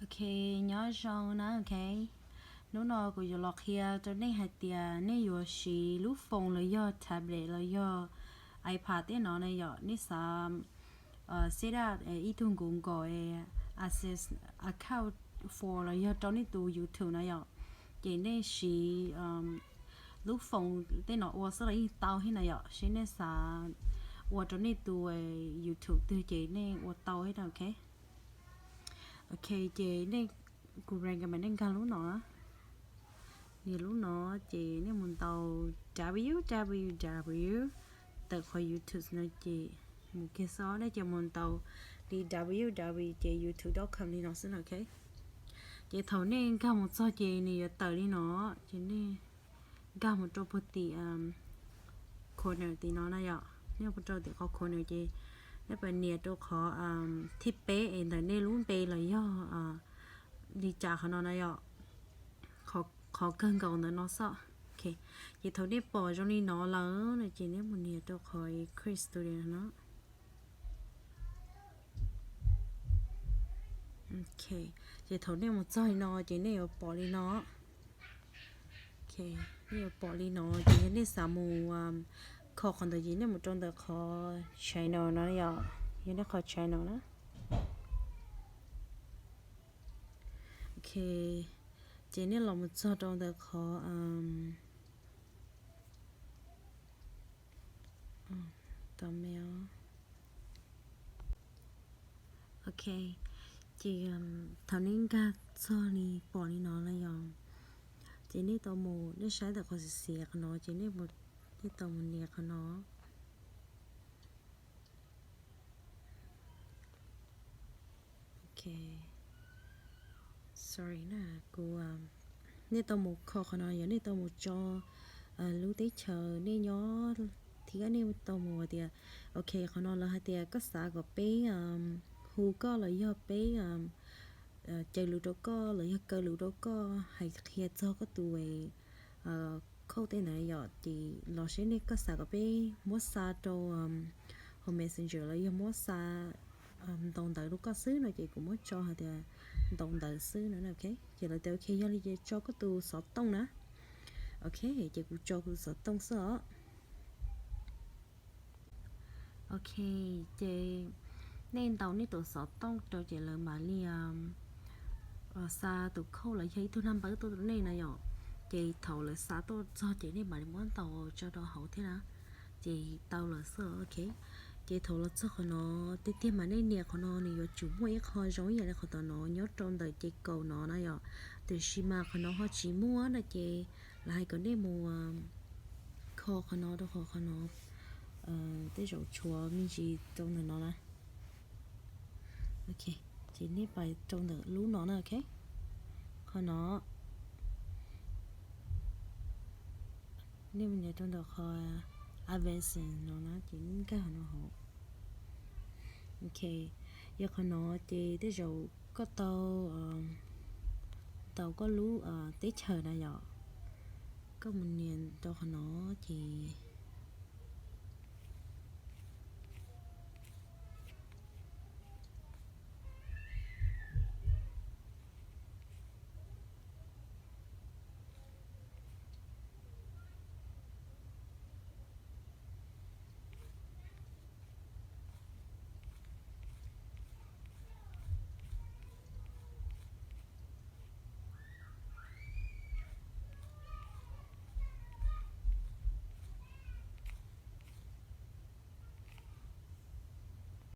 Ok, nyob zoo na, ok. Hnub no kuv yuav los qhia rau nej hais tias nej yuav siv lub phone los yog tablet los yog iPad tej no na yom, nej xav set up ib tug Google AdSense account for los yog rau nej tus YouTube na yom, ces nej siv lub phone tej no ua xwb los yeej tau thiab na yom, seb nej xav ua rau nej tus YouTube twg ces nej ua tau thiab na, ok. Ok, ces nej, kuv recommend nej nkag lub no, nias lub no, ces nej mus ntaus www tawm qhov YouTube no ces mus kiag xwb, nej ces mus ntaus li www ces youtube dot com li no xwb na, ok. Ces thaum nej nkag mus txog ces nws yuav tawm li no, ces nej nkag mus rau puag tim corner tim no na yom, nej mus rau tim qhov corner ces nej pab nias rau qhov thib peb es ntawm nej lub npe los yog li cas qhov no na yom, qhov kawg nkaus ntawm no xwb. Ok, ces thaum nej pom zoo li no lawm no ces nej mus nias rau qhov Create Studio no. Ok, ces thaum nej mus txog li no ces nej yuav pom li no. Ok, nej yuav pom li no ces yog nej xav mus kho qhov ntawd ces nej mus rau ntawm qhov channel no yom, yog nej qhov channel na. Ok, ces nej los mus txog rau ntawm qhov thumbnail. Ok, ces thaum nej nkag txog li pom li no na yom, ces nej tau mus, nej saib ntawm qhov xiav xiav qhov no ces nej tau mus nias qhov no. Ok, sorry na, kuv, nej tau mus kho qhov no yog nej tau mus tso lub teb chaws nej nyob thiab nej tau mus tias, ok, qhov no lawv hais tias koj xav kom peb hu koj los yog peb caw lus rau koj los yog kaw lus rau koj, hais qhia txog koj tus khauj tej ntawd yom, ces los seb nej koj xav kom peb muab xa rau hauv Messenger los yog muab xa ntaus ntawv rau koj xwb no ces kuv muab tso hais tias ntaus ntawv xwb no, ok. Ces lawv tias ok, yog li ces tso koj tus xov tooj na. Ok, ces kuv tso kuv tus xov tooj xwb os. Ok, ces nej ntaus nej tus xov tooj rau ces lawv mam li xa tus khauj los yog ib tug naj npawb tuaj rau nej na yom. Ces thaum lawv xa tuaj txog ces nej mam li muab ntaus tso rau hauv thiab na. Ces tau lawm xwb, ok. Ces thaum los txog qhov no, tiag tiag mas nej nias qhov no nws yuav tsum muaj ib qho zoo ib yam li qhov tom no nyob rau ntawm ces kaum no na yom. Tiam sis mas qhov no ho tsis muaj no ces lawv hais kom nej mus kho qhov no rau qhov qhov no tej zaum tshuav me ntsis rau ntawm no na. Ok, ces nej pais rau ntawm lub no na, ok. Qhov no, nej mus nias rau ntawm qhov advanced no na ces nej nkag no hauv. Ok, yog qhov no ces tej zaum koj tau ntaus koj lub teb chaws na yom. Koj mus nias rau qhov no ces